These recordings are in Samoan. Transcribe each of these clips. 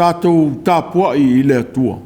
Tatou tapuai i le Atua.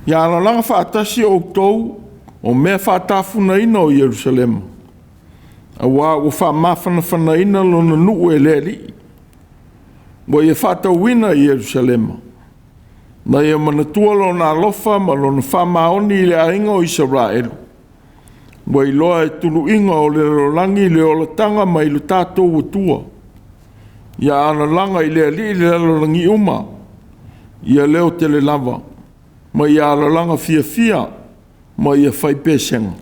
Ia alalaga faatasi outou o mea faatafunaina o Ierusalema, auā ua faamafanafanaina lona nuu e le Alii, ua ia faatauina i Ierusalema, na ia manatua lona alofa ma lona faamaoni i le aiga o Isaraelu, ua iloa e tuluiga o le lalolagi le olataga mai lo tatou Atua. Ia alalaga i le Alii le lalolagi uma, ia leotele lava, ma ia alalaga fiafia ma ia fai pesega.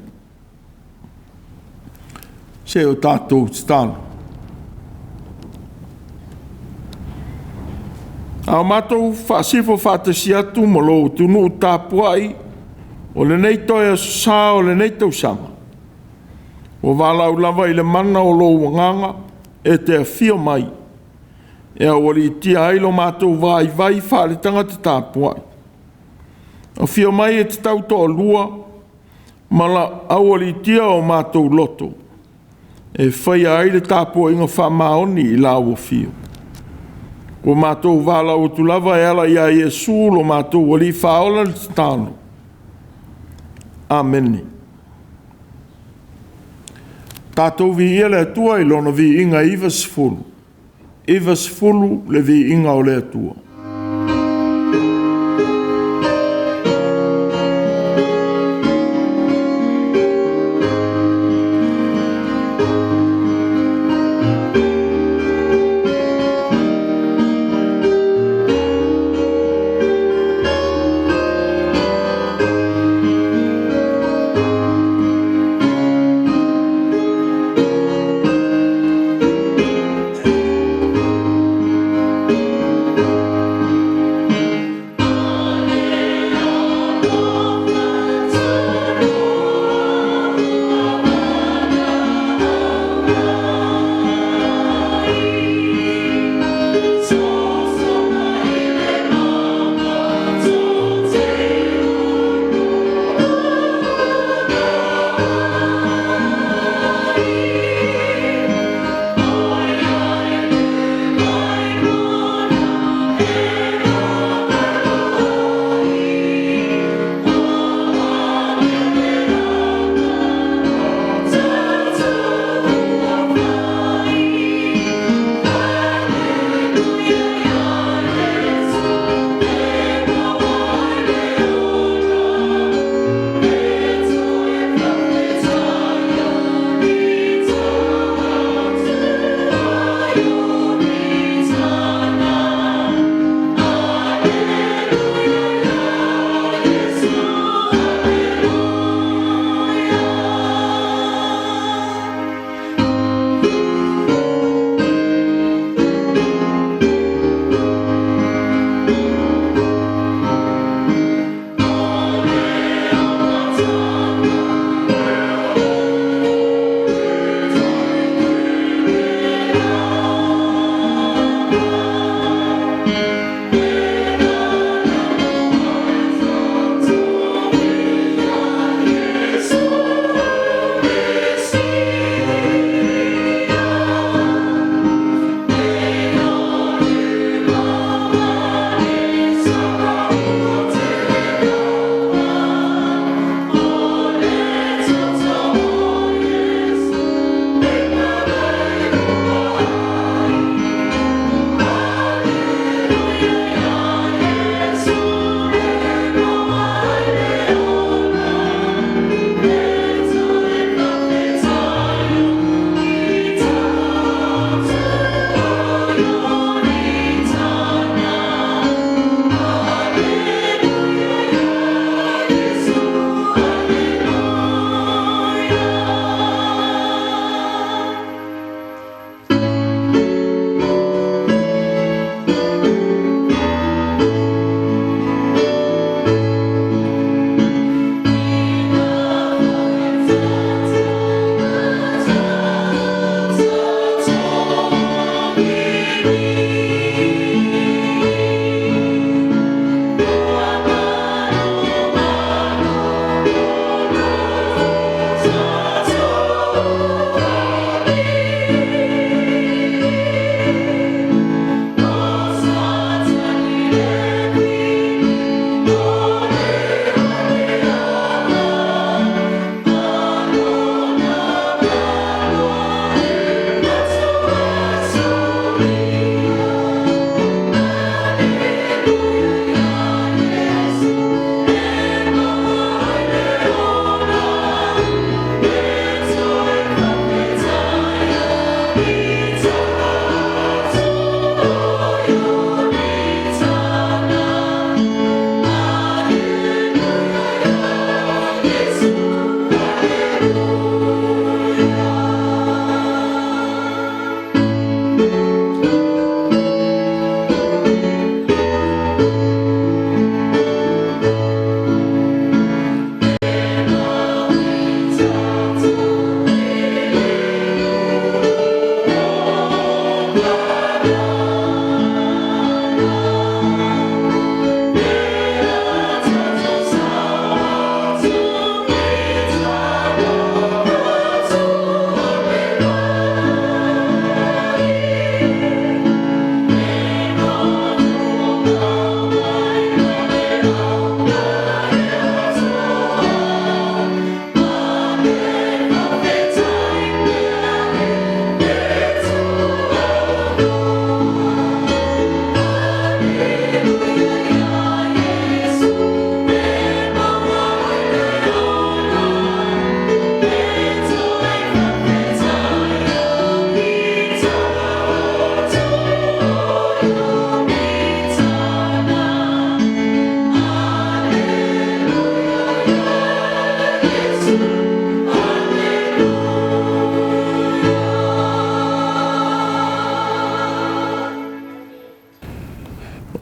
Se o tatou tatalo. A o matou faasifo faatasi atu ma lou atunuu tapuai o lenei toe aso Sa o lenei tausaga, ua valaau lava i le mana o lou Agaga e te afio mai e aualiitia ai lo matou vaivai faaletagata tapuai. Afio mai e te tautoalua ma aualiitia o matou loto e faia ai le tapuaiga faamaoni i lau afio. Ua matou valaau atu lava e ala ia Iesu lo matou Alii Faaola le tatalo. Amene. Tatou viia le Atua i lona viiga e 90, 90 le viiga o le Atua.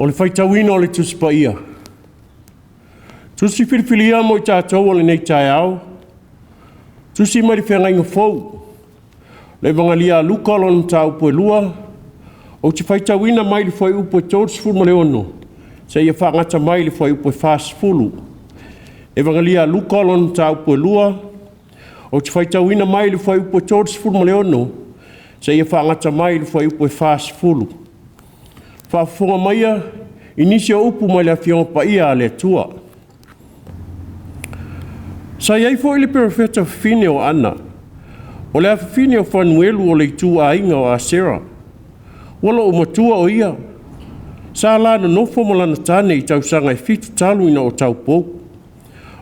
O le faitauina o le Tusi Paia. Tusi filifilia mo i tatou o lenei taeao, tusi mai le Feagaiga Fou, le Evagalia a Luka lona mataupu e 2, ou te faitauina mai le fuaiupu e 36 seia faagata mai le fuaiupu e 40. Evagalia a Luka lona mataupu e 2, ou te faitauina mai le fuaiupu e 36 seia faagata mai le fuaiupu e 40. Faafofoga maia i nisi o upu mai le Afioga Paia a le Atua. Sa i ai foi le perofeta fafine o Ana, o le afafine o Fanuelu o le ituaiga o Asera. Ua loomatua o ia, sa la nonofo ma lana tane i tausaga e 7 talu ina o taupou,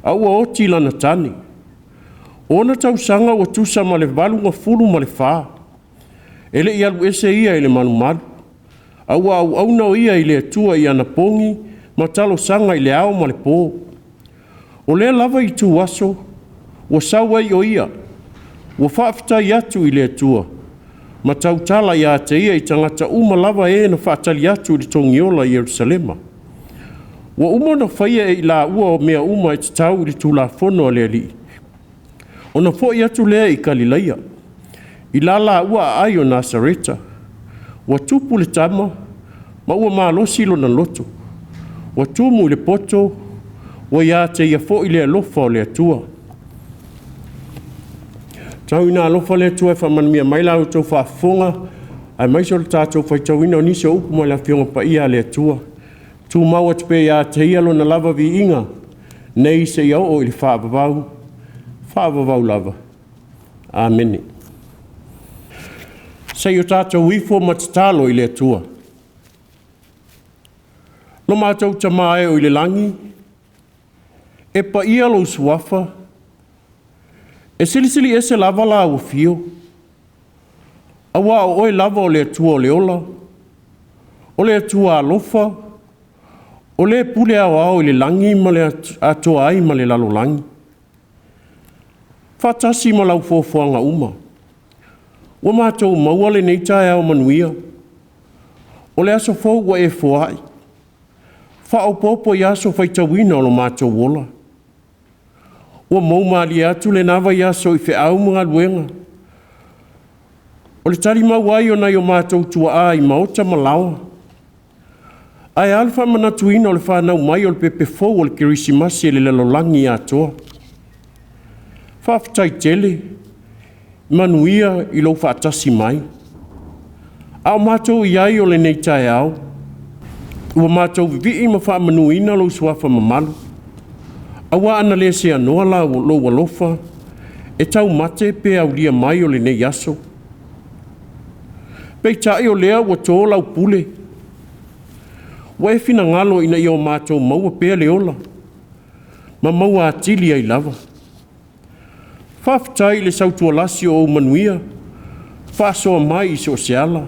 a ua oti lana tane. O ona tausaga ua tusa ma le 84. E le i alu ese ia i le malumalu, a ua auauna o ia i le Atua i anapogi ma talosaga i le ao ma le po. O lea lava ituaso ua sau ai o ia, ua faafetai atu i le Atua, ma tautala ia te ia i tagata uma lava e na faatali atu i le togiola i Yerusalema. Ua uma ona faia e i laua o mea uma e tatau i le Tulafono a le Alii, ona foi atu lea i Kalilaia, i la laua aai o Nasareta. Ua tupu le tama, ma ua malosi lona loto. Ua tumu i le poto, ua ia te ia foi le alofa o le Atua. Tau ina alofa le Atua e faamanuia mai la outou faafofoga, aemaise o le tatou faitauina o nisi o upu mai le Afioga Paia a le Atua. Tumau atu pea ia te Ia Lona lava viiga, nei seia oo i le faavavau, faavavau lava. Amene. Se i o tatou ifo ma tatalo i le Atua. Lo matou Tama e o i le lagi, e paia lou suafa, e silisili ese lava lau afio, aua o oe lava o le Atua o le ola, o le Atua alofa, o le pule aoao i le lagi ma le atoa ai ma le lalolagi. Faatasi ma lau foafoaga uma, ua matou maua lenei taeao manuia, o le aso fou ua e foai, faaopoopo i aso faitauina o lo matou ola. Ua mou malie atu lena vaiaso i feau ma galuega, o le talimau ai o nai o matou tuaa i maota ma laoa. Ae a le faamanatuina o le fanau mai o le pepe fou o le Kerisimasi e le lalolagi atoa. Faafetai tele, manuia i lou faatasi mai. A o matou i ai o lenei taeao, ua matou vivii ma faamanuina lou suafa mamalu, aua ana le seanoa lou alofa, e taumate pe aulia mai o lenei aso. Peitai o lea ua to lau pule, ua e finagalo ina ia o matou maua pea le ola, ma maua atili ai lava. Faafetai i le sautualasi o ou manuia, faasoa mai i so o se ala.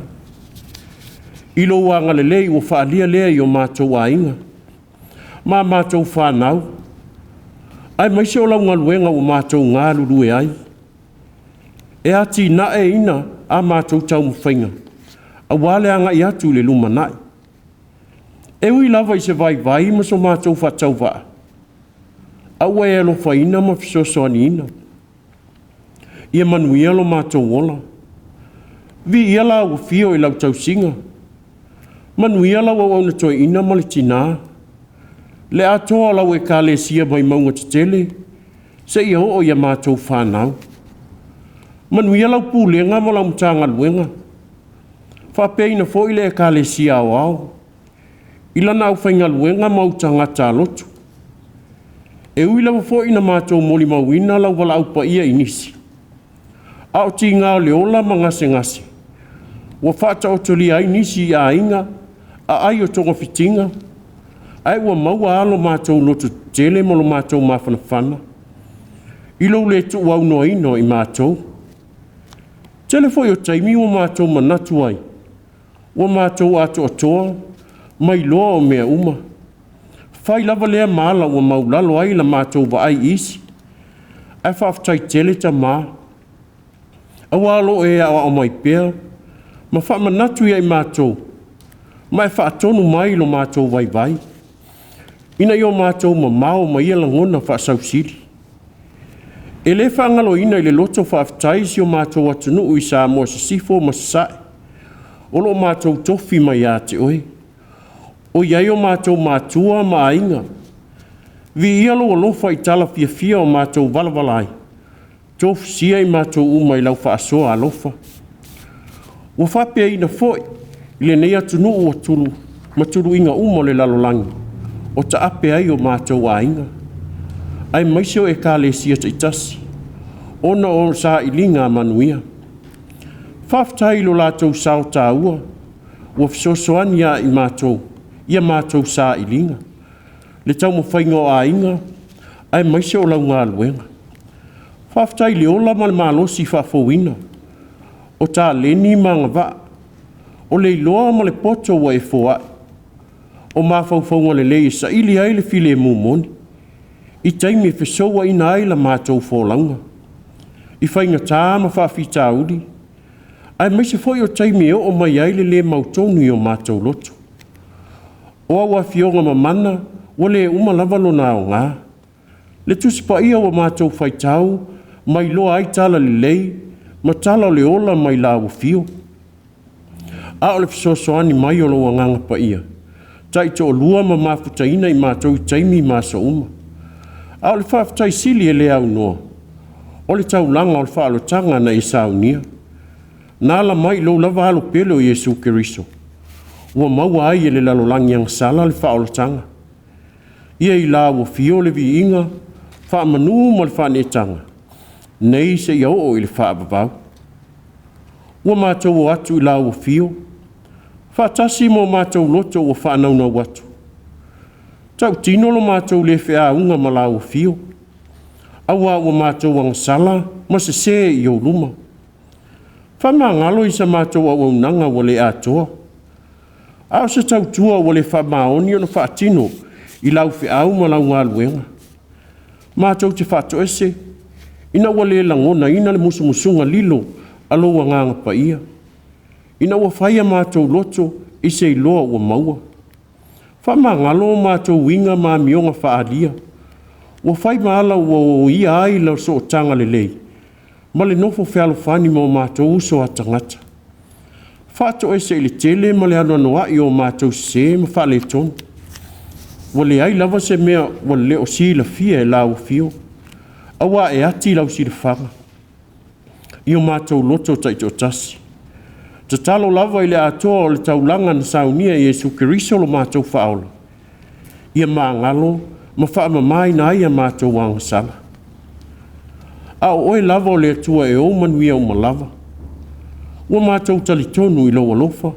I lou agalelei ua faalia lea i o matou aiga, ma matou fanau, aemaise o lau galuega ua matou galulue ai, e atinaeina a matou taumafaiga, aua le agai atu i le lumanai. E ui lava i se vaivai ma so matou faatauvaa, a ua e alofaina ma fesoasoaniina. Ia manuia lo matou ola. Viia lau afio i lau tausiga. Manuia lau auauna toeaina ma le tina. Le atoa o lau ekalesia mai mauga tetele, seia oo ia matou fanau. Manuia lau pulega ma lau Matagaluega. Faapeaina foi le ekalesia aoao, i lana aufaigaluega ma ou tagata alotu. E ui lava foi ina matou molimauina lau valaau paia i nisi, a o tiga o le ola ma gasegase, ua faataotolia ai nisi i aiga, aai o togafitiga, ae ua maua lava lo matou lototetele ma lo matou mafanafana i lou le tuuaunoaina o i matou. Tele foi o taimi ua matou manatu ai, ua matou atoatoa ma iloa o mea uma. Fai lava lea mala ua maulalo ai la matou vaai i isi. Ae faafetai tele Tama, aua o lo o e aoao mai pea ma faamanatu ia i matou, Ma e faatonu mai lo matou vaivai, ina ia o matou mamao ma ia lagona faasausili. E le faagaloina i le loto faafetai si o matou atunuu i Samoa Sisifo ma Sasae, o lo o matou tofi mai ia te Oe, o i ai o matou matua ma aiga. Viia lou alofa i tala fiafia o matou valavala ai, tofusia i matou uma i lau faasoa alofa. Ua faapeaina foi i lenei atunuu ua tulu ma tuluiga uma o le lalolagi o taape ai o matou aiga, aemaise o Ekalesia taitasi, ona o sailiga manuia. Faafetai i lo latou sao taua ua fesoasoani ia i matou i a matou sailiga, le taumafaiga o aiga, aemaise o lau galuega. Faafetai i le ola ma le malosi faafouina, o taleni ma agavaa, o le iloa ma le poto ua e foai, o mafaufauga lelei e saili ai le filemu moni, i taimi e fesouaina ai la matou folauga, i faigata ma faafitauli, aemaise foi o taimi e oo mai ai le le mautonu i o matou loto. O au Afioga mamana ua le uma lava lona aoga. Le Tusi Paia ua matou faitau ma iloa ai tala lelei ma tala o le ola mai lau afio. A o le fesoasoani mai o lou Agaga Paia, taitoalua ma mafutaina i matou i taimi ma aso uma. A o le faafetai sili e le aunoa, o le taulaga o le faaolataga na e saunia. Na ala mai i lou lava alo pele o Iesu Keriso, ua maua ai e le lalolagi agasala le faaolataga. Ia i lau afio le viiga, faamanu ma le faaneetaga, nei seia oo i le faavavau. Ua matou o atu i lau afio, faatasi ma o matou loto ua faanaunau atu. Tautino lo matou le feauga ma lau afio, auā ua matou agasala ma sesē i ou luma. Faamagalo i sa matou auaunaga ua le atoa, a o se tautua ua le faamaoni ona faatino i lau feau ma lau galuega. Matou te faatoese ina ua le lagonaina le musumusuga lilo a lou Agaga Paia, ina ua fai a matou loto i se iloa ua maua. Faamagalo o matou uiga ma amioga faaalia, ua fai ma ala ua oia ai lau sootaga lelei ma le nofo fealofani ma o matou uso a tagata. Faatoese i le tele ma le anoanoai o matou sesē ma faaletonu. Ua leai lava se mea ua le o silafia e lau afio, auā e ati lau silafaga i o matou loto taitoatasi. Tatalo lava i le atoa o le taulaga na saunia e Iesu Keriso lo matou Faaola, ia magalo ma faamamaina ai a matou agasala. A o oe lava o le Atua e ou manuia uma lava. Ua matou talitonu i lou alofa,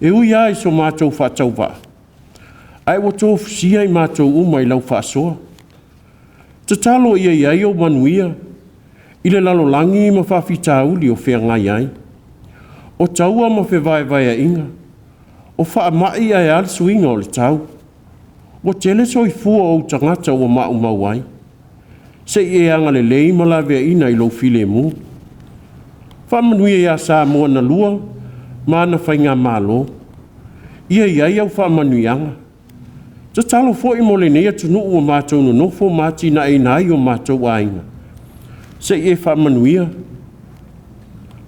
e ui lava i so matou faatauvaa, ae ua tofusia i matou uma i lau faasoa. Tatalo ia i ai ou manuia i le lalolagi ma faafitauli o feagai ai. O taua ma fevaevaeaiga, o faamai ae a le suiga o le tau. Ua tele soifua o ou tagata ua maumau ai. Se i e agalelei ma laveaiina i lou filemu. Faamanuia ia Samoa na lua ma ana faigamalo. Ia i ai au faamanuiaga. Tatalo foi mo lenei atunuu ua matou nonofo ma atinaeina ai o matou aiga. Se i e faamanuia.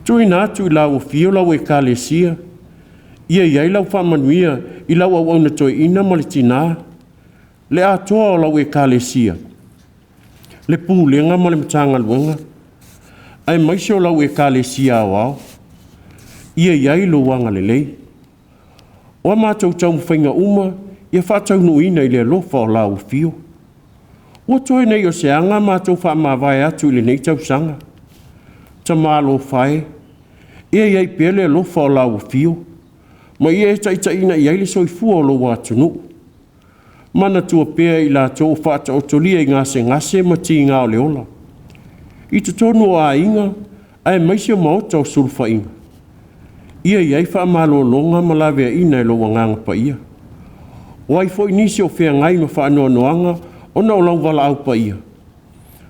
Tuuina atu i lau afio lau Ekalesia, ia i ai lau faamanuia i lau auauna toeaina ma le tina, le atoa o lau Ekalesia, le Pulega ma le Matagaluega, aemaise o lau Ekalesia Aoao. Ia i ai lou agalelei. O a matou taumafaiga uma, ia faataunuuina i le alofa o lau afio. Ua toe nei o se aga matou faamavae atu i lenei tausaga. Tamalofa e, ia i ai pea le alofa o lau afio, ma ia e taitaiina i ai le soifua o lou atunuu. Manatua pea i latou o faataotolia i gasegase ma tiga o le ola, i totonu o aiga aemaise o maota o sulufaiga. Ia i ai faamalologa ma laveaiina e lou Agaga Paia. O ai foi nisi o feagai ma faanoanoaga ona o lau valaau paia,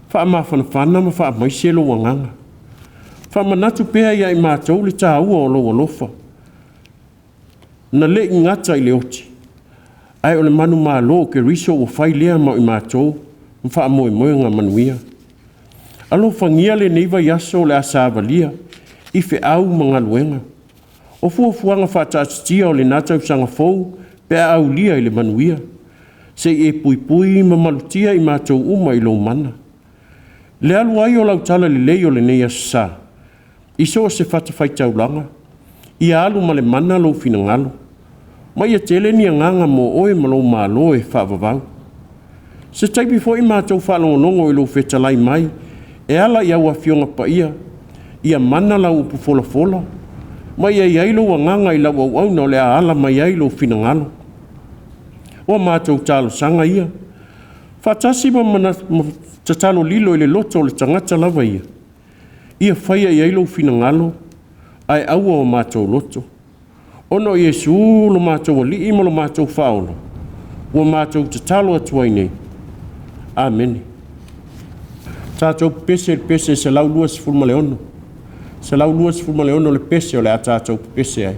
faamafanafana ma faamaise lou agaga. Faamanatu pea ia i matou le taua o lou alofa. Na le i gata i le oti, ae o le manumalo o Keriso ua fai lea mo i matou ma faamoemoega manuia. Alofagia lenei vaiaso o le a savalia i feau ma galuega. O fuafuaga faataatitia o lena tausaga fou pe a aulia i le manuia. Se i e puipui ma malutia i matou uma i lou mana. Le alu ai o lau talalelei o lenei Aso Sa i so o se fatafaitaulaga, ia alu ma le mana lou finagalo, ma ia tele ni agaga mo oe ma lou malo e faavavau. Se taimi foi matou faalogologo i lou fetalai mai e ala i au Afioga Paia, ia mana lau upu folafola, ma ia i ai lou agaga i lau auauna o le a ala mai ai lou finagalo. O a matou talosaga ia, faatasi ma tatalo lilo i le loto o le tagata lava ia, ia faia i ai lou finagalo, ae aua o matou loto. Ona o Iesu lo matou Alii ma lo matou Faaola, ua matou tatalo atu ai nei. Amene. Tatou pepese i le pese 126, 126 le pese o le a tatou pepese ai.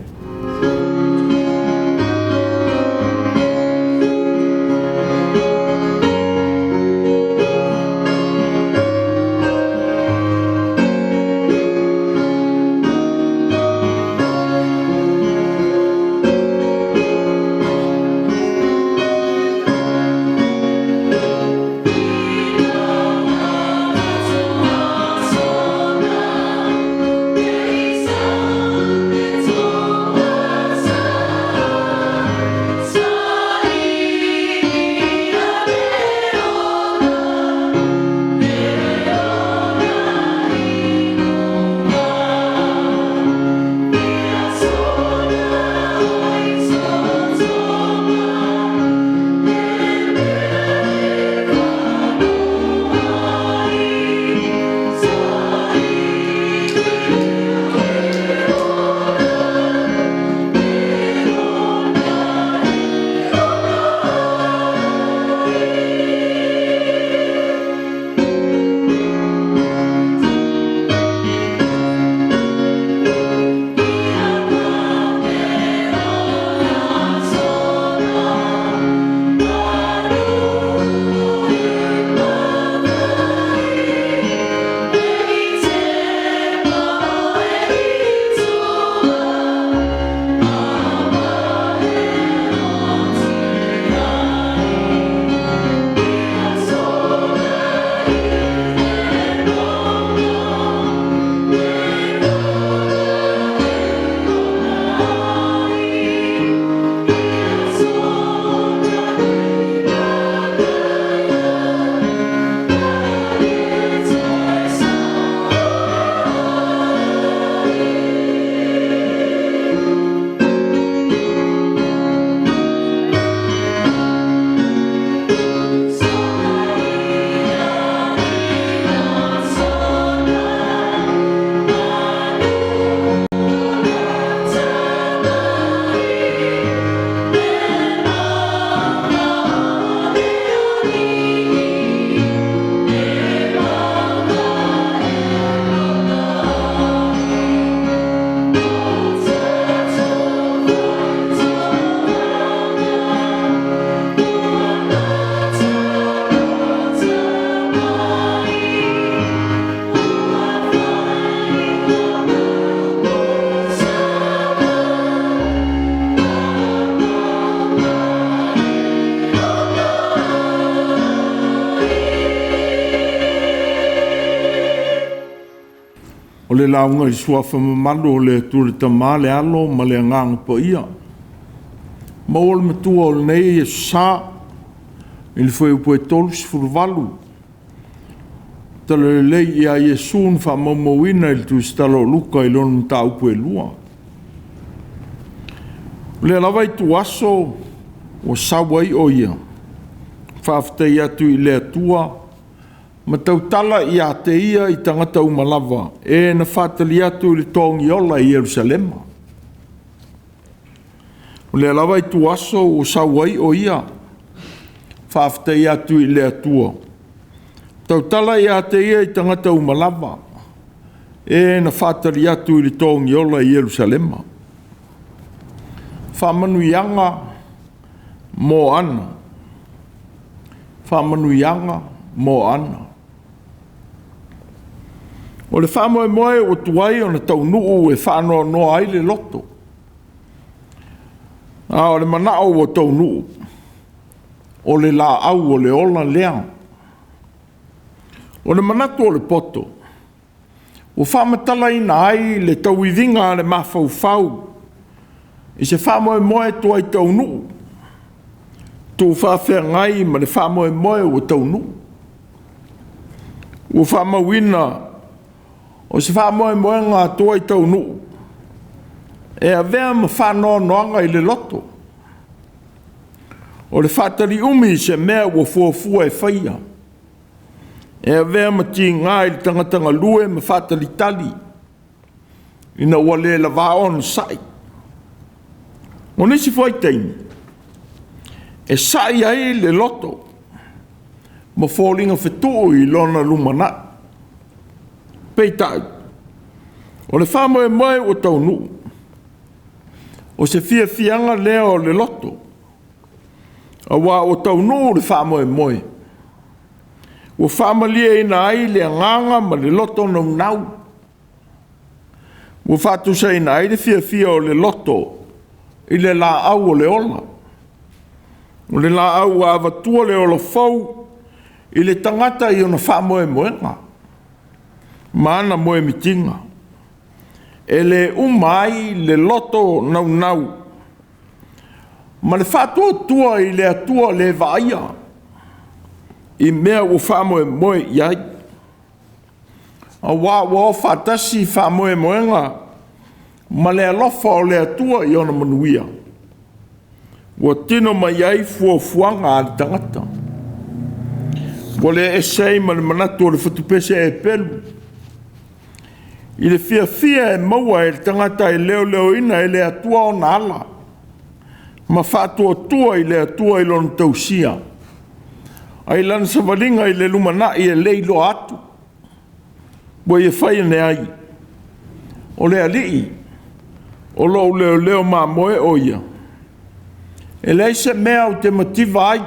O le lauga i le suafa mamalu o le Atua le Tama, le Alo ma le Agaga Paia. Maua le matua o lenei Aso Sa i le fuaiupu e 38, Talalelei ia Iesu na faamaumauina i le Tusitala o Luka i lona mataupu e 2. O lea lava ituaso ua sau ai o ia, faafetai atu i le Atua ma tautala ia te ia i tagata uma lava, e na faatali atu i le togiola i Yerusalema. O lea lava ituaso ua sau ai o ia, faafetai atu i le Atua, tautala ia te ia i tagata uma lava, e na faatali atu i le togiola i Yerusalema. Faamanuiaga mo Ana. Faamanuiaga mo Ana. O le faamoemoe ua tuai ona taunuu e faanoanoa ai le loto, a o le manao ua taunuu, o le laau o le ola lea. O le manatu o le poto, ua faamatalaina ai le tauiviga a le mafaufau i se faamoemoe tuai taunuu, tuufaafeagai ma le faamoemoe ua taunuu. Ua faamauina o se faamoemoega tuai taunuu e avea ma faanoanoaga i le loto. O le faataliumi i se mea ua fuafua e faia, e avea ma tiga i le tagata galue ma faatalitali ina ua le lavā onosai. O nisi foi taimi, e sai ai le loto ma foliga fetuu i lona lumanai. Peitai, o le faamoemoe ua taunuu, o se fiafiaga lea o le loto, aua ua taunuu le faamoemoe, ua faamalieina ai le agaga ma le loto naunau, ua faatusaina ai le fiafia o le loto i le laau o le ola. O le laau ua avatua le ola fou i le tagata i ona faamoemoega ma ana moemitiga. E le uma ai le loto naunau ma le faatuatua i le Atua le vaaia i mea ua faamoemoe i ai, aua ua o faatasi faamoemoega ma le alofa o le Atua i ona manuia, ua tino mai ai fuafuaga a le tagata. Ua le ese ai ma le manatu o le fatupese Eperu i le fiafia e maua e le tagata e leoleoina e le Atua ona ala ma faatuatua i le Atua i lona tausia, ai lana savaliga i le lumanai e le iloa atu. Ua ia fai ane ai, o le Alii o lou leoleo mamoe o ia, e leai se mea ou te mativa ai,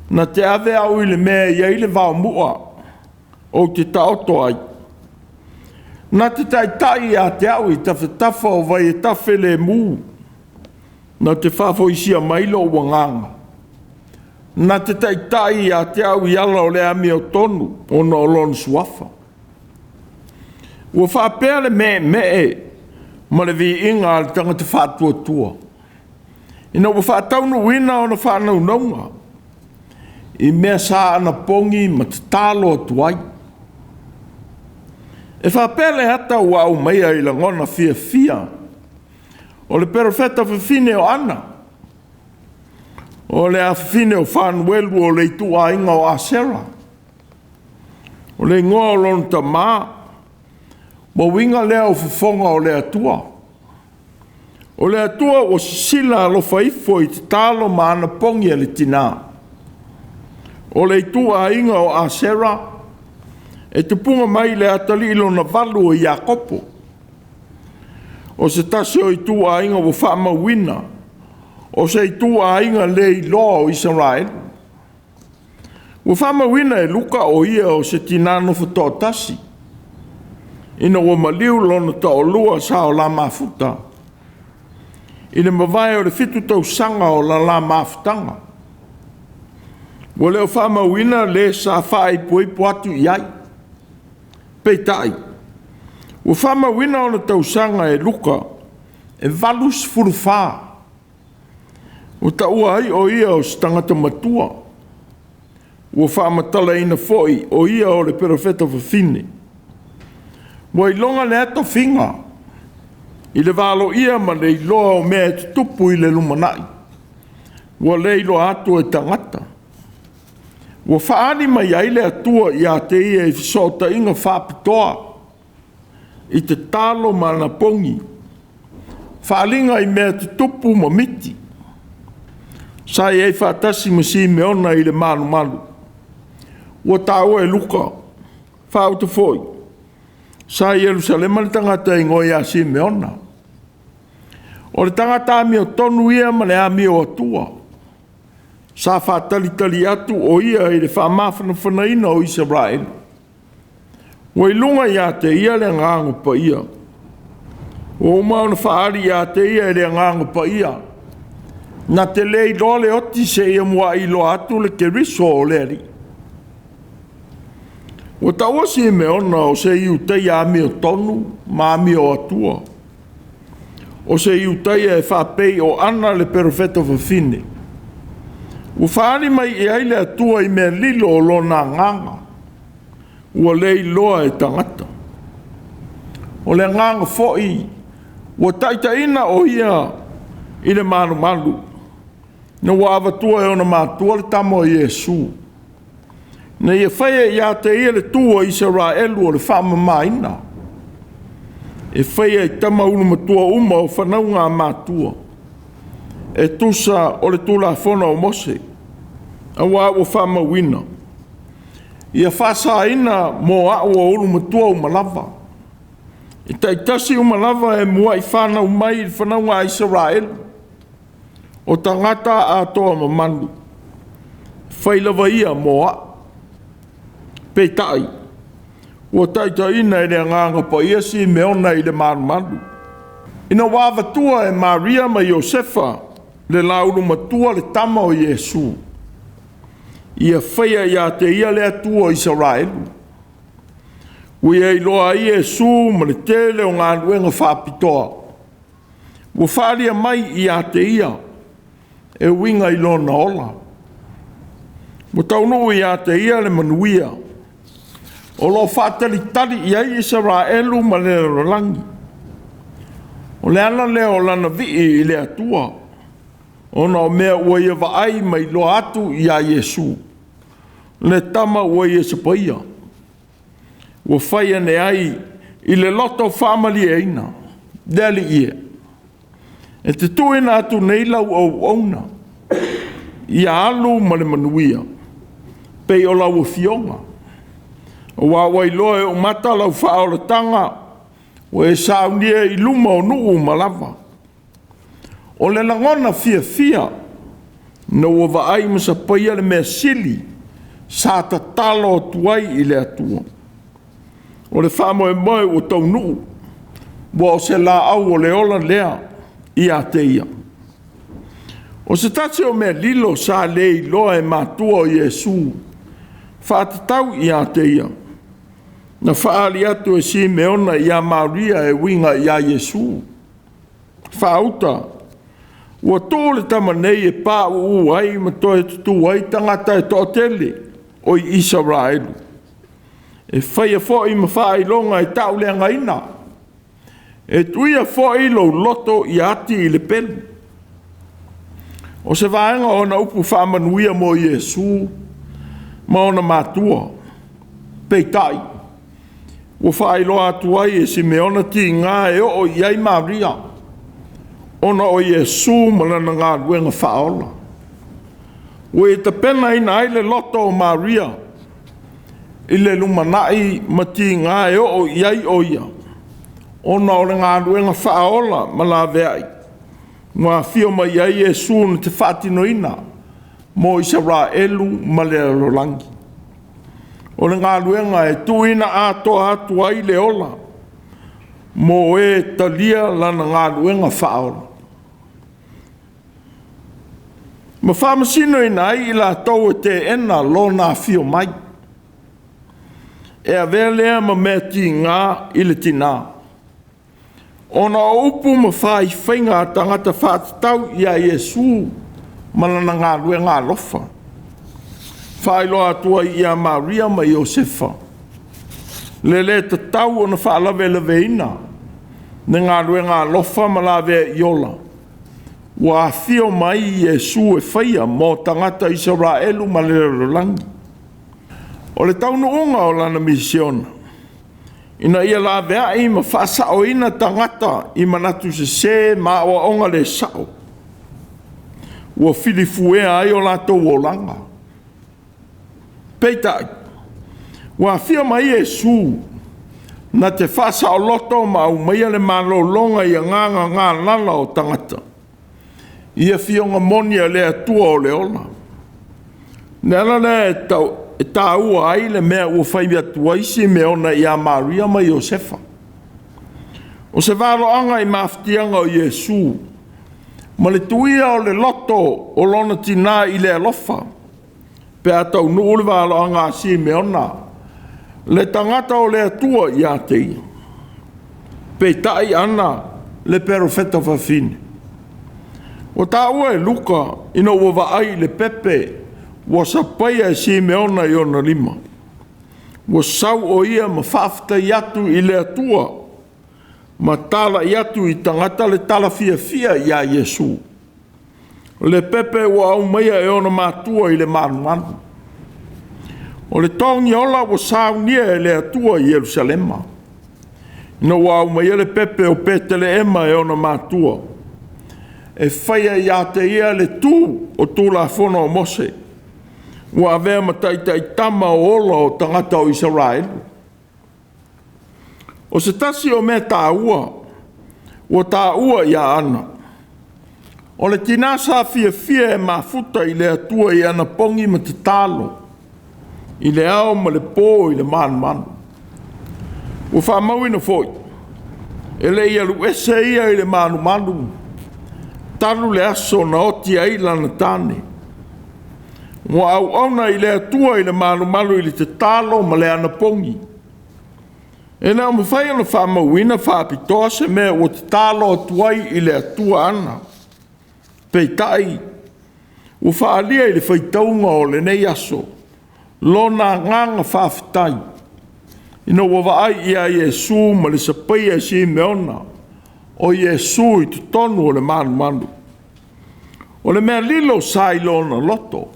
na te ave au i le mea e i ai le vaomu'a ou te taoto ai, na te taitai ia te au i tafatafa o vai e tafe lemu, na te faafoisia mai lou agaga, na te taitai ia te au i ala o le amiotonu ona o lona suafa. Ua faapea le meemee ma le viiga a le tagata faatuatua, ina ua faataunuuina ona faanaunauga i mea sa anapogi ma tatalo atu ai. E faapea le ata ua aumaia i lagona fiafia o le perofeta fafine o Ana, o le afafine o Fanuelu o le ituaiga o Asera. O le igoa o lona tamā, ua uiga lea o fofoga o le Atua. O le Atua ua sisila alofa ifo i tatalo ma anapogi a le tinā. O le ituaiga o Asera e tupuga mai le atalii lona valu o Iakopo. O se tasi o ituaiga ua faamauina, o se ituaiga le iloa o Isaraelu. Ua faamauina e Luka o ia o se tinā nofo toatasi, ina ua maliu lona toalua sa o la mafuta, i le mavae o le 7 tausaga o la la mafutaga. Ua le o faamauina le sa faaipoipo atu i ai. Peitai, ua faamauina ona tausaga e Luka e 84. Ua taua ai o ia o se tagata matua. Ua faamatalaina foi o ia o le perofeta fafine. Ua iloga lea tofiga i le valoia ma le iloa o mea e tutupu i le lumanai, ua le iloa atu e tagata. Ua faaali mai ai le Atua ia te ia i fesootaiga faapitoa, i tatalo ma anapogi, faaaliga i mea tutupu ma miti. Sa i ai faatasi ma Simeona i le malumalu. Ua taua e Luka, faauta foi, sa i Ierusalema le tagata e igoa ia Simeona. O le tagata amiotonu ia ma le amio atua, sa faatalitali atu o ia i le faamafanafanaina o Isaraelu. Ua i luga ia te ia le Agaga Paia. Ua uma ona faaali ia te ia e le Agaga Paia, na te le iloa le oti seia muai iloa atu le Keriso o le Alii. Ua taua Simeona o se Iutaia amiotonu ma amio atua, o se Iutaia e faapei o Ana le perofeta fafine. Ua faaali mai i ai le Atua i mea lilo o lona agaga, ua le iloa e tagata. O le agaga foi ua taitaiina o ia i le malumalu, ina ua avatua e ona matua le tama o Iesu, ina ia faia ia te ia le tu a Isaraelu o le faamamaina, e faia i tama ulumatua uma o fanauga a matua, e tusa o le Tulafono a Mose, aua ua faamauina, ia faasaina mo au o ulumatua uma lava, e taitasi uma lava e muai fanau mai i le fanauga a Isaraelu, o tagata atoa mamalu, fai lava ia mo au. Peitai, ua taitaiina e le Agaga Paia Simeona i le malumalu, ina ua avatua e Maria ma Iosefa le laulumatua le tama o Iesu, ia faia ia te ia le Atua o Isaraelu, ua ia iloa ai Iesu ma le tele o galuega faapitoa ua faaalia mai ia te ia e uiga i lona ola. Ua taunuu ia te ia le manuia o lo o faatalitali i ai Isaraelu ma le lalolagi. O le ala lea o lana vii i le Atua, ona o mea ua ia vaai ma iloa atu ia Iesu, le tama ua ia sapaia, ua fai ane ai i le loto faamalieina. Le Alii e, e te tuuina atu nei lau auauna ia alu ma le manuia, pei o lau afioga, aua ua iloa e ou mata lau faaolataga, ua e saunia i luma o nuu uma lava. O le lagona fiafia ina ua vaai ma sapaia le mea sili sa tatalo atu ai i le Atua. O le faamoemoe ua taunuu, ua o se laau o le ola lea ia te ia. O se tasi o mea lilo sa le iloa e matua o Iesu faatatau ia te ia, na faaali atu e Simeona ia Maria e uiga ia Iesu. Faauta, ua tuu le tama nei e pauu ai ma toe tutū ai tagata e toatele o Isaraelu, e faia foi ma faailoga e tauleagaina, e tuia foi lou loto ia ati i le pelu. O se vaega o ona upu faamanuia mo Iesu ma ona matua. Peitai, ua faailoa atu ai e Simeona tiga e oo i ai Maria, ona o Iesu ma lana galuega faaola. Ua ia tapenaina ai le loto o Maria i le lumanai ma tiga e oo i ai o ia, ona o le galuega faaola ma laveai ua afio mai ai Iesu na te faatinoina mo Isaraelu ma le lalolagi. O le galuega e tuuina atoa atu ai le ola mo e talia lana galuega faaola, ma faamasinoina ai i latou e teena lona afio mai. E avea lea ma mea tiga i le tina, ona o upu ma faifaiga a tagata faatatau ia Iesu ma lana galuega alofa. Faailoa atu ai ia Maria ma Iosefa le le tatau ona faalavelaveina le galuega alofa ma lavea i ola ua afio mai Iesu e faia mo tagata Isaraelu ma le lalolagi. O le taunuuga o lana misiona, ina ia laveai ma faasaoina tagata i manatu sese ma aoaoga le sao, ua filifuea ai o latou olaga. Peitai, ua afio mai Iesu na te faasaoloto ma aumaia le malologa i agaga galala o tagata i afioga moni a le Atua o le ola. O le ala lea e taua ai le mea ua fai atu ai Simeona ia Maria ma Iosefa. O se valoaga i mafatiaga o Iesu ma le tuia o le loto o lona tina i le alofa, pe a taunuu le valoaga a Simeona, le tagata o le Atua ia te ia. Peitai Ana le perofeta fafine. Ua taua e Luka ina ua vaai i le pepe ua sapaia e Simeona i ona lima, ua sau o ia ma faafetai atu i le Atua ma talai atu i tagata le tala fiafia ia Iesu. O le pepe ua aumaia e ona matua i le malumalu. O le togiola ua saunia e le Atua i Yerusalema, ina ua aumaia le pepe o Petelehema e ona matua, e faia ia te ia le tu o Tulafono a Mose, ua avea ma taitaitama o ola o tagata o Isaraelu. O se tasi o mea taua ua taua ia Ana, o le tina sa fiafia e mafuta i le Atua i anapogi ma tatalo i le ao ma le po i le malumalu. Ua faamauina foi, e le i alu ese ia i le malumalu talu le aso na oti ai lana tane. Ua auauna i le Atua i le malumalu i le tatalo ma le anapogi. E le o mafai ona faamauina faapitoa se mea ua tatalo atu ai i le Atua Ana. Peitai, ua faaalia i le faitauga o lenei aso lona agaga faafetai ina ua vaai ia Iesu ma le sapaia e Simeona o Iesu i totonu o le malumalu. O le mea lilo sa i lona loto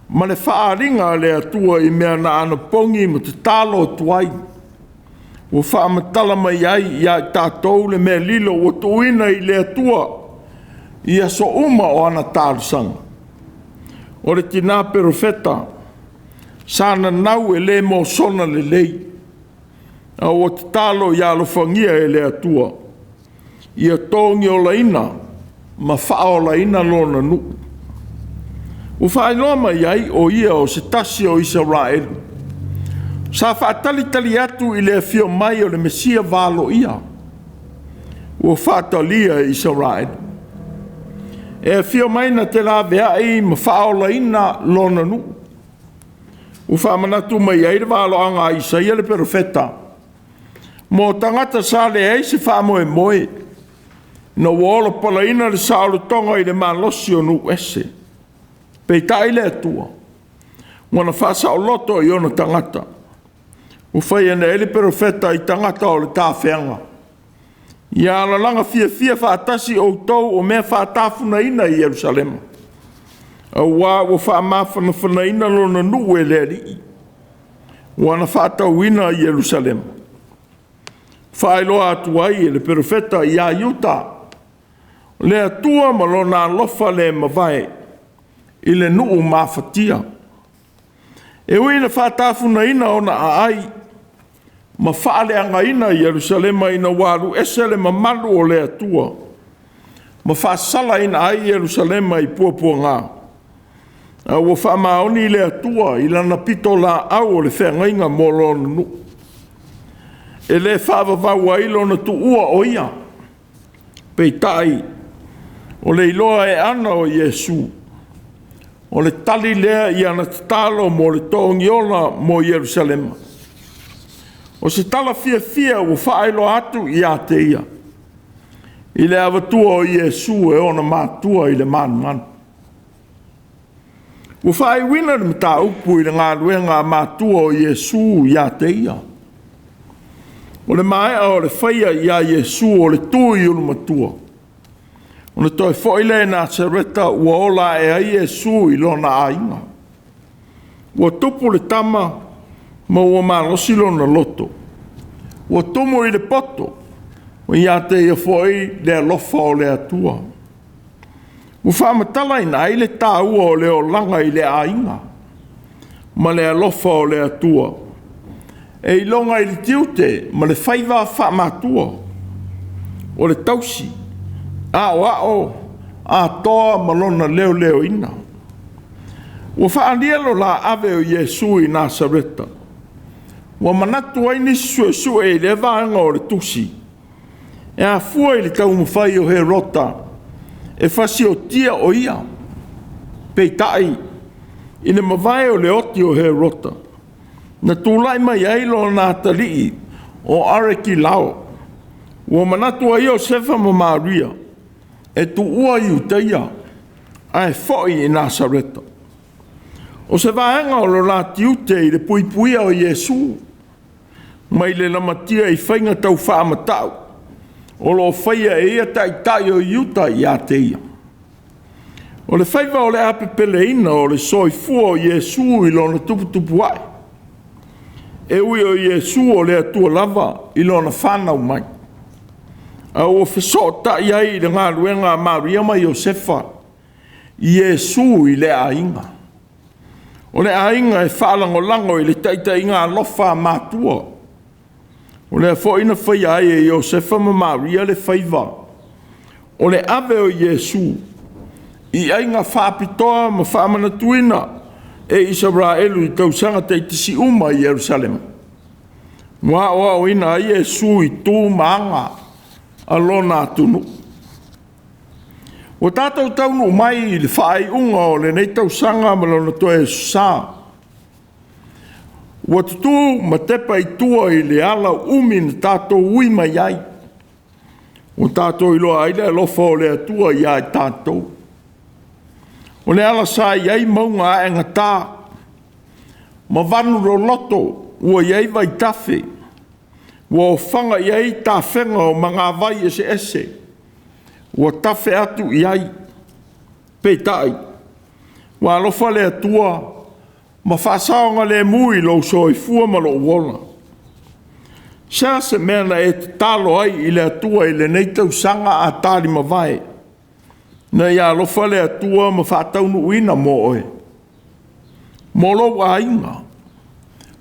ma le faaaliga a le Atua i mea na anapogi ma tatalo atu ai, ua faamatala mai ai ia i tatou le mea lilo ua tuuina i le Atua i aso uma o ana talosaga. O le tina perofeta sa nanau e le mosona lelei, a ua tatalo ia alofagia e le Atua ia togiolaina ma faaolaina lona nuu. Ua faailoa mai ai o ia o se tasi o Isaraelu sa faatalitali atu i le afio mai o le Mesia valoia ua faatalia e Isaraelu, e afio mai na te laveai ma faaolaina lona nuu. Ua faamanatu mai ai le valoaga a Isaia le perofeta mo tagata sa leai se faamoemoe, ina ua olopalaina le saolotoga i le malosi o nuu ese. Peitai le Atua ua na faasaoloto i ona tagata, ua fai ane ai le perofeta i tagata o le tafeaga. Ia alalaga fiafia faatasi outou o mea faatafunaina i Yerusalema, aua ua faamafanafanaina lona nuu e le Alii, ua na faatauina Yerusalema. Faailoa atu ai e le perofeta ia Iuta le Atua ma lona alofa le mavae i le nuu mafatia. E ui ina faatafunaina ona aai ma faaleagaina Yerusalema ina ua alu ese le mamalu o le Atua ma faasalaina ai Yerusalema i puapuaga, a ua faamaoni le Atua i lana pitolaau o le feagaiga mo lona nuu. E le faavavau ai lona tuua o ia. Peitai, o le iloa e Ana o Iesu, o le tali lea i ana tatalo mo le togiola mo Yerusalema. O se tala fiafia ua faailoa atu ia te ia i le avatua o Iesu e ona matua i le malumalu. Ua faaiuina le mataupu i le galuega a matua o Iesu ia te ia. O le maea o le faia ia Iesu o le tu i ulumatua, ona toe foi lea i Nasareta ua ola ae ai Iesu i lona aiga. Ua tupu le tama ma ua malosi lona loto, ua tumu i le poto, ua ia te ia foi le alofa o le Atua. Ua faamatalaina ai le taua o le olaga i le aiga ma le alofa o le Atua. E iloga i le tiute ma le faiva faamatua o le tausi, aoao atoa ma lona leoleoina. Ua faaalia lo la ave o Iesu i Nasareta. Ua manatu ai nisi suesue i lea vaega o le tusi, e afua i le taumafai o Herota e fasiotia o ia. Peitai, i le mavae o le oti o Herota, na tulai mai ai lona atalii o Arekilao. Ua manatu ai Iosefa ma Maria e tuua Iutaia ae foi i Nasareta. O se vaega o lo la tiute i le puipuia o Iesu mai le lamatia i faiga tau faamatau o lo o faia e ia taitai o Iuta ia te ia. O le faiva o le a pepeleina o le soifua o Iesu i lona tuputupuae, e ui o Iesu o le Atua lava i lona fanau mai, a ua fesootai ai i le galuega a Maria ma Iosefa, Iesu i le aiga. O le aiga e faalagolago i le taitaiga alofa a matua. O lea foi na faia ai e Iosefa ma Maria le faiva o le ave o Iesu i aiga faapitoa ma faamanatuina e Isaraelu i tausaga taitasi uma i Yerusalema. Ua aoaoina ai Iesu i tu ma aga a lona atunuu. Ua tatou taunuu mai i le faaiuga o lenei tausaga ma lona toe aso Sa. Ua tutu ma tepa i tua i le ala umi na tatou ui mai ai. Ua tatou iloa ai le alofa o le Atua ia i tatou. O le ala sa i ai mauga aegata ma vanu loloto ua i ai vaitafe, ua ofaga i ai tafega o magavai eseese, ua tafe atu i ai. Peitai, ua alofa le Atua ma faasaogalemu i lou soifua ma lou ola. Se a se mea na e tatalo ai i le Atua i lenei tausaga a talimavae, ina ia alofa le Atua ma faataunuuina mo oe, mo lou aiga,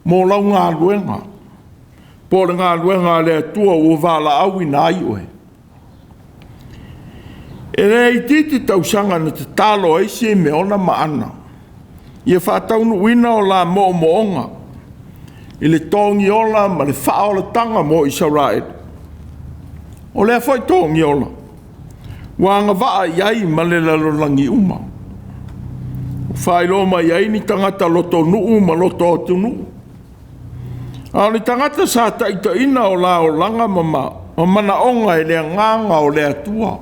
mo lau galuega, po o le galuega a le Atua ua valaauina ai oe. E le itiiti tausaga na tatalo ai Simeona ma Ana ia faataunuuina o la moomooga i le togiola ma le faaolataga mo Isaraelu. O lea foi togiola ua agavaa i ai ma le lalolagi uma. Ua faailoa mai ai ni tagata lotonuu ma loto atunuu. A o le tagata sa taitaiina o la olaga ma manaoga e le agaga o le Atua.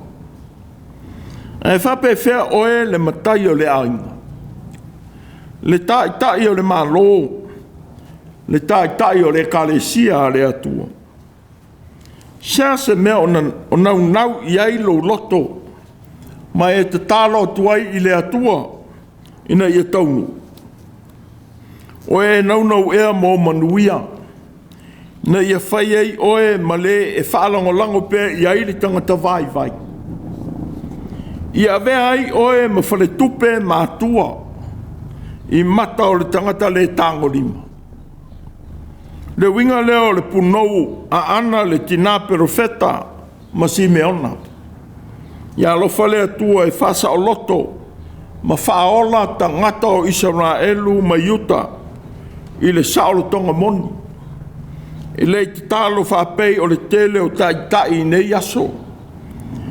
Ae faapefea oe le matai o le aiga, le taitai o le Malo, le taitai o le Ekalesia a le Atua. Se a se mea o naunau i ai lou loto ma e tatalo atu ai i le Atua ina ia taunuu? O e naunau ea mo manuia, ina ia fai ai oe ma le e faalagolago pea i ai le tagata vaivai. Ia avea ai oe ma faletupe matua i mata o le tagata le tagolima. Le uiga lea o le punou a Ana le tina perofeta ma Simeona. Ia alofa le Atua e faasaoloto ma faaola tagata o Isaraelu ma Iuta i le saolotoga moni. E le i tatalo faapei o le tele o taitai i nei aso.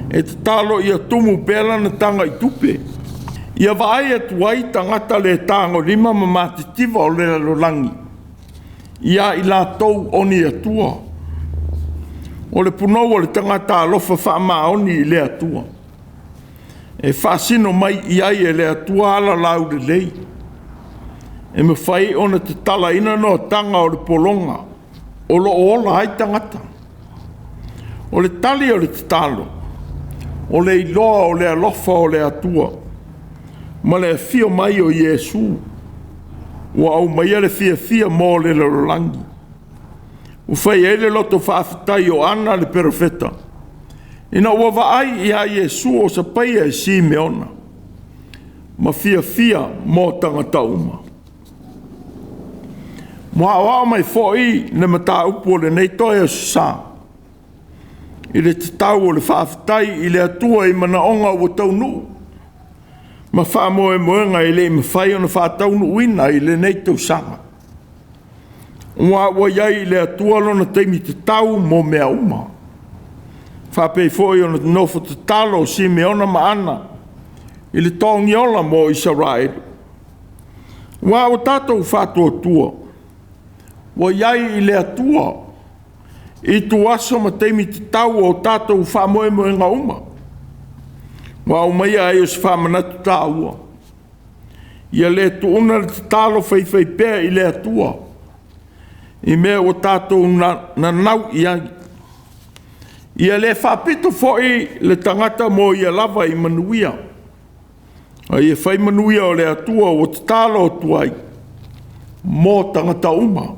E tatalo ia tumu pea lana taga i tupe. Ia vaai atu ai tagata le tagolima ma matitiva o le lalolagi ia i latou o ni Atua. O le punou o le tagata alofa faamaoni i le Atua. E faasino mai i ai e le Atua ala laulelei. E mafai ona tatalaina noataga o le pologa o lo o ola ai tagata. O le tali o le tatalo, o le iloa o le alofa o le Atua ma le afio mai o Iesu ua aumaia le fiafia mo le lalolagi. Ua fai ai le loto faafetai o Ana le perofeta, ina ua vaai ia Iesu o sapaia e Simeona, ma fiafia mo tagata uma. Ua aoao mai foi le mataupu o lenei toe Aso Sa i le tatau o le faafetai i le Atua i manaoga ua taunuu ma faamoemoega e le i mafai ona faataunuuina i lenei tausaga. Aua ua i ai i le Atua lona taimi tatau mo mea uma, faapei foi ona nofo tatalo Simeona ma Ana i le togiola mo Isaraelu. Aua ua tatou faatuatua, ua i ai i le Atua ituaso ma taimi tatau o tatou faamoemoega uma. Ua aumaia ai o se faamanatu taua, ia le tuuna le tatalo faifaipea i le Atua i mea ua tatou nanau i ai. Ia le faapito foi le tagata mo ia lava i manuia, a ia fai manuia o le Atua ua tatalo atu ai mo tagata uma.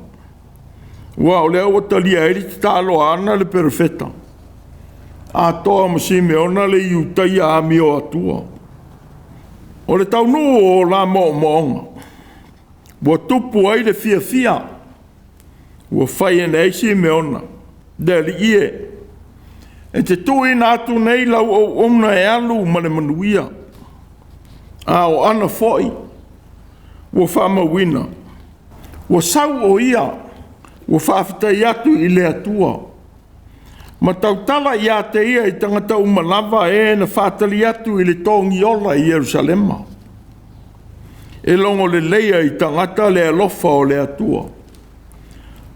Aua o lea ua talia ai le tatalo a Ana le perofeta, atoa ma Simeona le Iutaia amio atua. O le taunuu o la moomooga, ua tupu ai le fiafia, ua fai ane ai Simeona, le alii e, e te tuuina atu nei lau auauna e alu ma le manuia. A o Ana foi ua faamauina, ua sau o ia, ua faafetai atu i le Atua, ma tautala ia te ia i tagata uma lava e na faatali atu i le togiola i Yerusalema. E logo leleia i tagata le alofa o le Atua,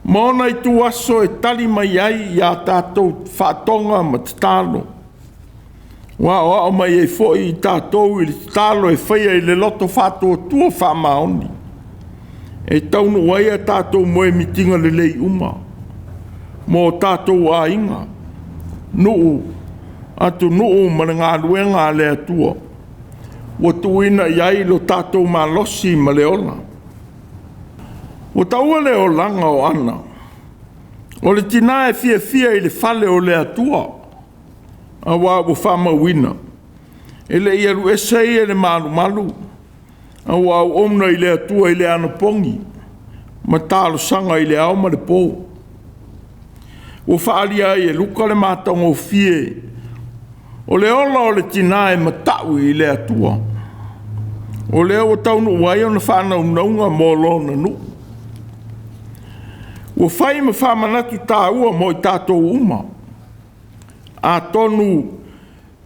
ma ona ituaso e tali mai ai ia tatou faatoga ma tatalo. Ua aoao mai ai foi i tatou i le tatalo e faia i le loto faatuatua faamaoni, e taunuu ai a tatou moemitiga lelei uma mo tatou aiga, nuu, atunuu ma le galuega a le Atua ua tuuina i ai lo tatou malosi ma le ola. Ua taua le olaga o Ana, o le tina e fiafia i le fale o le Atua, aua ua faamauina, e le i alu ese ia i le malumalu, a ua auauna i le Atua i le anapogi ma talosaga i le ao ma le po. Ua faaalia ai e Luka le matagofie o le ola o le tina e matau i le Atua. O lea ua taunuu ai ona faanaunauga mo lona nuu. Ua fai ma faamanatu taua mo i tatou uma. Atonu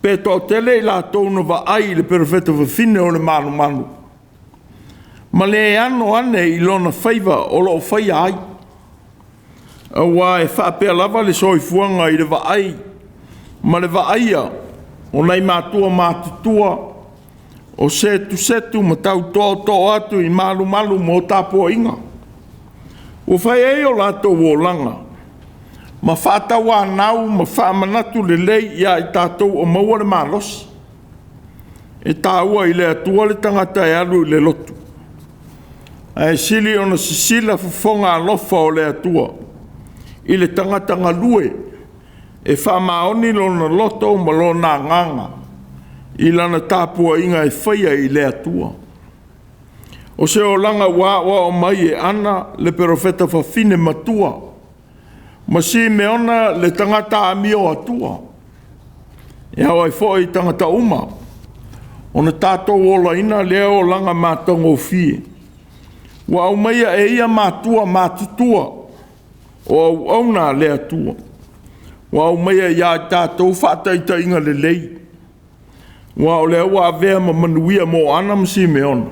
pe toatele i latou na vaai i le perofeta fafine o le malumalu, ma le ano ane i lona faiva o lo o faia ai, aua e faapea lava le soifuaga i le vaai ma le vaaia o nai matua matutua o setusetu ma tau tootoo atu i malumalu mo tapuaiga. Ua fai ai o latou olaga ma faatauanau ma faamanatu lelei ia i tatou o maua le malosi. E taua i le Atua le tagata e alu i le lotu, ae sili ona sisila fofoga alofa o le Atua i le tagata galue e faamaoni lona loto ma lona agaga i lana tapuaiga e faia i le Atua. O se olaga ua aoao mai e Ana le perofeta fafine matua ma Simeona le tagata amio atua. E ao ai foi i tagata uma ona tatou olaina lea olaga matagofie ua aumaia e ia matua matutua o auauna a le Atua, ua aumaia ia i tatou faataitaiga lelei, aua o lea ua avea ma manuia mo Ana ma Simeona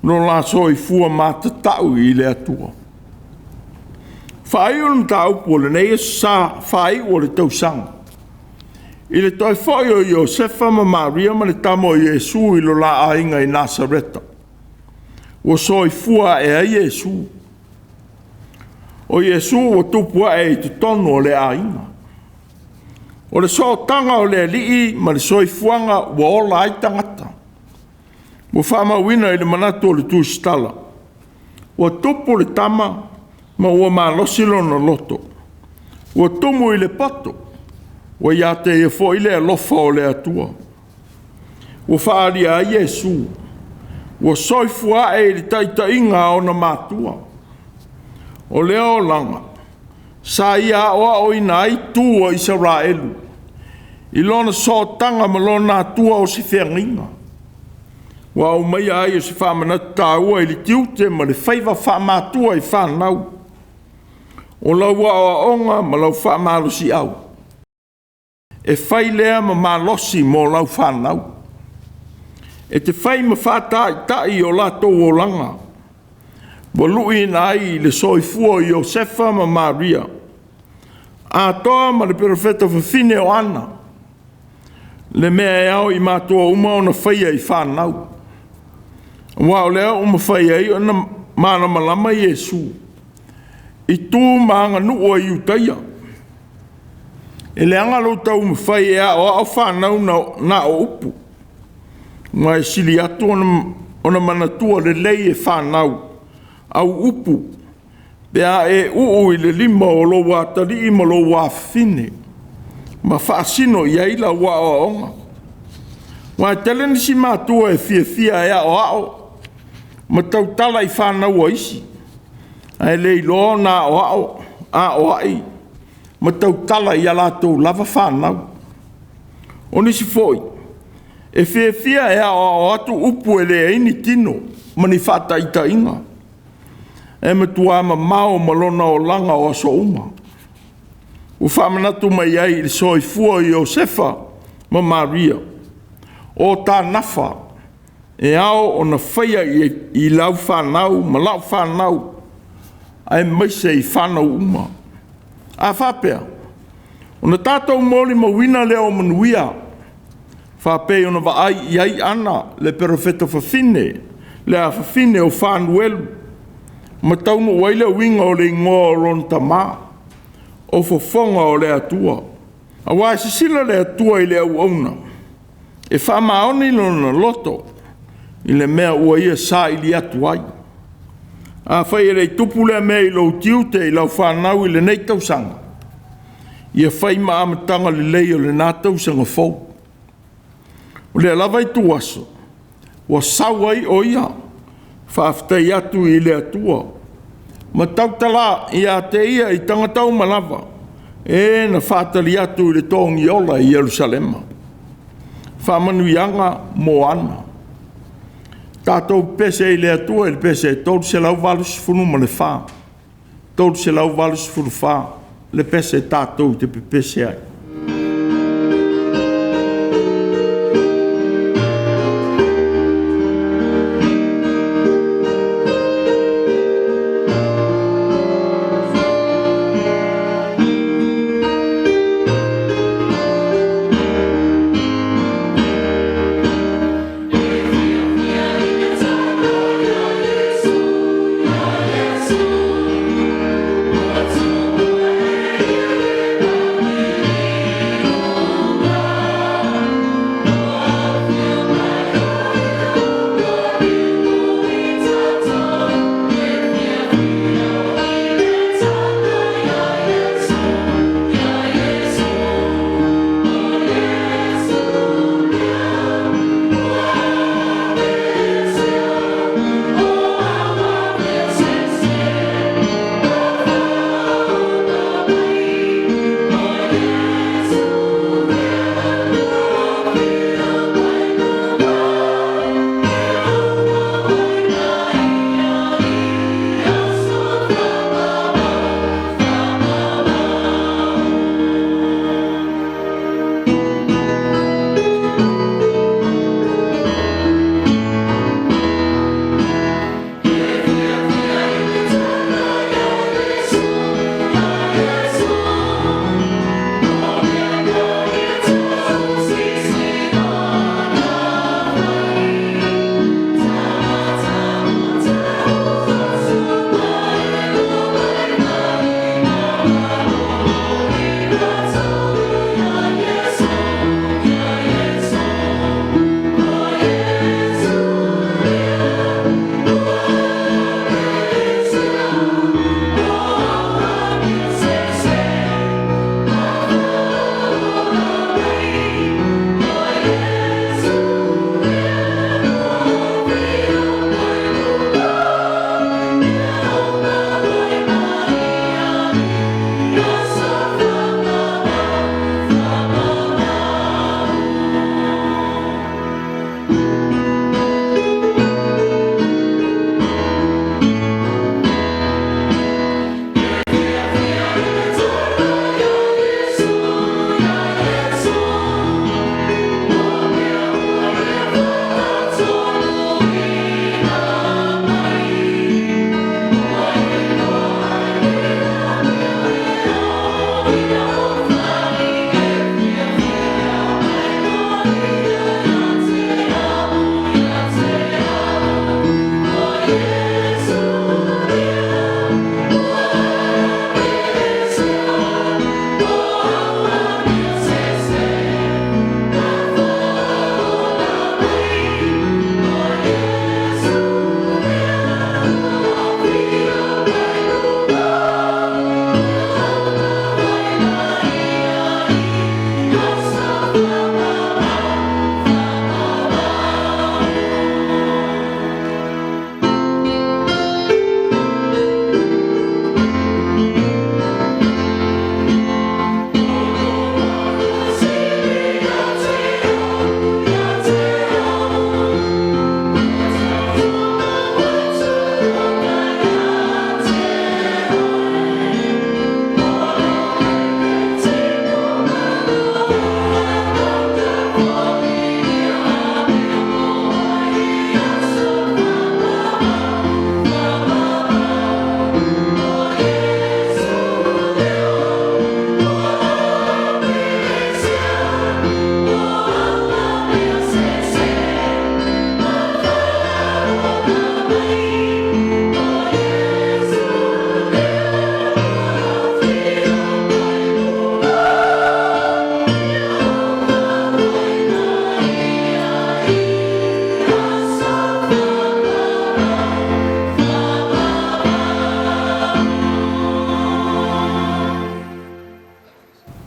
lo la soifua matatau i le Atua. Faaiu le mataupu o lenei Aso Sa faaiu o le tausaga i le toe foi o Iosefa ma Maria ma le tama o Iesu i lo la aiga i Nasareta, ua soifua ae ai Iesu. O Iesu ua tupu ae i totonu o le aiga. O le sootaga o le Alii ma le soifuaga ua ola ai tagata. Ua faamauina i le manatu o le Tusitala, ua tupu le tama ma ua malosi lona loto, ua tumu i le poto, ua ia te ia foi le alofa o le Atua. Ua faaalia ai Iesu, ua soifua ae i le taitaiga a ona matua. O lea olaga sa ia aoaoina ai tu o Isaraelu i lona sootaga ma lona Atua o se feagaiga, ua aumaia ai o se faamanatu taua i le tiute ma le faiva faamatua i fanau. O lau aoaoga ma lau faamalosiau, e fai lea ma malosi mo lau fanau. E te fai ma faataitai i o latou olaga, ua luiina ai le soifua o Iosefa ma Maria, atoa ma le perofeta fafine o Ana, le mea e ao i matua uma ona faia i fanau. Aua o lea ua mafai ai ona malamalama Iesu i tu ma aganuu a Iutaia. E leaga lou taumafai e aoao fanau na o upu, ma e sili atu ona manatua lelei e fanau au upu pe a e uu i le lima o lou atalii ma lou afafine ma faasino i ai lau aoaoga. Aua e tele nisi matua e fiafia e aoao ma tautala i fanau a isi, ae le iloa ona aoao, aoai ma tautala i a latou lava fanau. O nisi foi, e fiafia e aoao atu upu e leai ni tino ma ni faataitaiga, e matua mamao ma lona olaga o aso uma. Ua faamanatu mai ai i le soifua o Iosefa ma Maria, o ta nafa e ao ona faia i lau fanau ma lau fanau, aemaise i fanau uma. A faapea, ona tatou molimauina lea o manuia, faapei ona vaai i ai Ana le perofeta fafine, le afafine o Fanuelu, ma taunuu ai le uiga o le igoa o lona tama, o fofoga o le Atua. Aua e sisila le Atua i le auauna e faamaoni lona loto i le mea ua ia saili atu ai. Afai e le i tupu lea mea i lou tiute i lau fanau i lenei tausaga, ia fai ma amataga lelei o lena tausaga fou. O lea lava ituaso ua sau ai o ia faafetai atu i le Atua ma tautala ia te ia i tagata uma lava, e na faatali atu i le togiola i Yerusalema. Faamanuiaga mo Ana. Tatou pese i le Atua i le pese 384, 384 le pese tatou te pepese ai.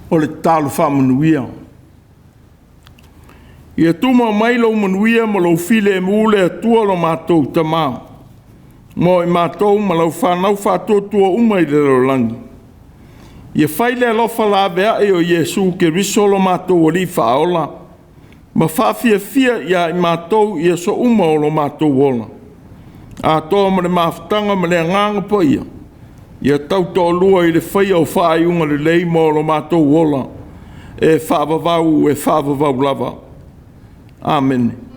O le tatalo faamanuia. Ia tumau mai lou manuia ma lou filemu le Atua lo matou Tama, mo i matou ma lau fanau faatuatua uma i le lalolagi. Ia fai le alofa laveai o Iesu Keriso lo matou Alii Faaola ma faafiafia ia i matou i aso uma o lo matou ola, atoa ma le mafutaga ma le Agaga Paia, ia tautoalua i le faia o faaiuga lelei mo lo matou ola, e faavavau e faavavau lava. Amene.